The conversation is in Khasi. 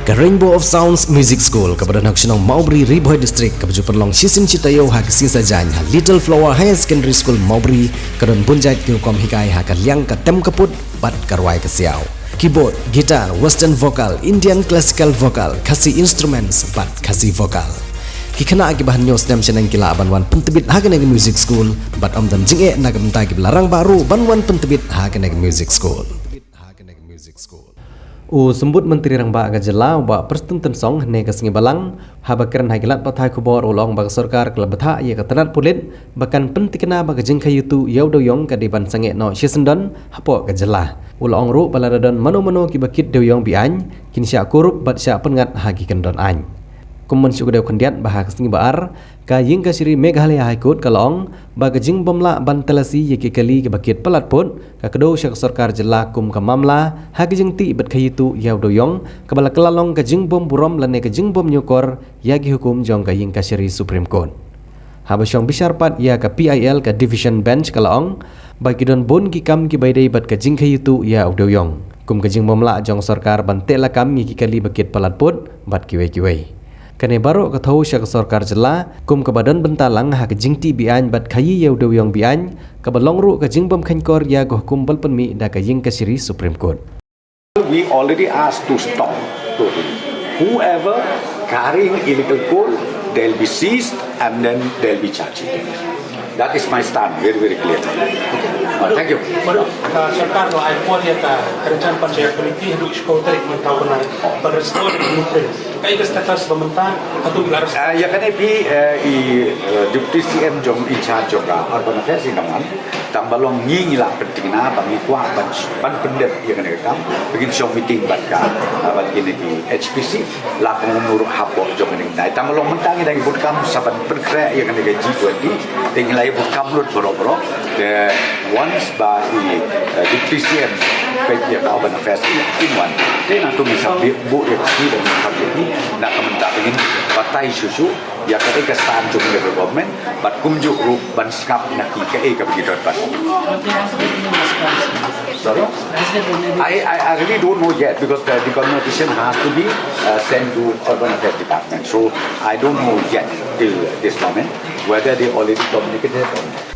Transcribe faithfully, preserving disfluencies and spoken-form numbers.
Ka Rainbow of Sounds Music School kaba don ha ka shnong Mawbri, Ri Bhoi District, kaba ju pynlong shisien shi taïew ha ka sngi Saitjaiñ ha Little Flower Higher Secondary School Mawbri, ka don bun jait ki rukom hikai ha ka liang ka tem ka put bad ka rwai ka siaw, keyboard, guitar, western vocal, Indian classical vocal, Khasi instruments bad Khasi vocal. Ki khynnah kiba hynñiew snem shaneng ki lah ban wan pyntbit ha kane ka music school bad ym don jingeh na ka bynta kiba la rangbah ruh ban wan pyntbit ha kane ka music school. U Symbud Myntri Rangbah ka Jylla, u Bah Prestone Tynsong, hynne ka sngi Balang, haba kren ha ki lad pathai khubor, u la ong ba ka sorkar ka la bthah ïa ka tnat pulit ba kan pyntikna ba ka jingkhaïi tuh ïa u dewïong ka dei ban sangeh noh shisyndon hapoh ka jylla. U la ong ruh ba lada don mano mano kiba kit dewïong be-aiñ, kin shah kurup bad shah pynngat ha ki kyndon aiñ. Kum ban shu kdew khyndiat ba ha ka sngi ba ar, ka Ïingkashari Meghalaya High Court ka la ong ba ka jingbymlah ban talasi ïa ki kali kiba kit palat put ka kdew sha ka sorkar jylla kum ka mamla ha ka jingtih bad khaïi tuh ïa u dewïong, kaba la kylla long ka jingbymburom lane ka jingbymñiewkor ïa ki hukum jong ka Ïingkashari Supreme Court. Haba shong bishar pat ïa ka P I L, ka Division Bench ka la ong ba ki don bun ki kam kiba ïadei bad ka jingkhaïi tuh ïa u dewïong, kum ka jingbymlah jong sorkar ban teh lakam ïa ki kali ba kit palat put bad kiwei kiwei. Kane baroh ka thew sha ka sorkar jylla kum kaba don bynta lang ha ka jingtih be-aiñ bad khaïi ïa u dewïong be-aiñ, kaba long ruh ka jingbymkheiñkor ïa ka hukum ba la pynmih da ka Ïingkashari Supreme Court. We already asked to stop totally. Whoever carrying illegal coal, they'll be seized and then they'll be charged. That is my stand, very, very clear. Uh, thank you. Madam, ka sorkar la ai por ïa ka Kyrjang Panchayat Committee haduh shiphew tarik mynta u bnai ban restore the blueprint. Kaei ka status ba mynta haduh la restore? Ah, ïa kane phi, eh, i, eh, Deputy C M jong in charge jong ka Urban Affairs i nang wan. Tang ba long ngi ngi la pyntikna ba ngi kwah ban, ban pyndep ïa kane ka kam. Ba ngin shong meeting bad ka, ah, bad kine ki H P C. La ka ngumno ruh hapoh jong kane ka nai. Tang ba long mynta ngi dang ïa bud kam sa ban pynkhreh ïa kane ka G twenty. Te ngi la ïa bud kam lut baroh baroh. Te once ba i, eh, Deputy C M peit ïa ka Urban Affairs in wan. Te nangtu ngi sa buh ïa ka sngi ban ïa ka sngi. Na ka mynta ba ngin batai shuh shuh ïa ka, ïa ka stand jong ka government bad kumjuh ruh ban sngap na ki kaei kaba ki don ban. Sorry? I, I, I really don't know yet because the, the conversation has to be uh, sent to Urban Affairs Department. So I don't know yet till this moment whether they already communicated or not.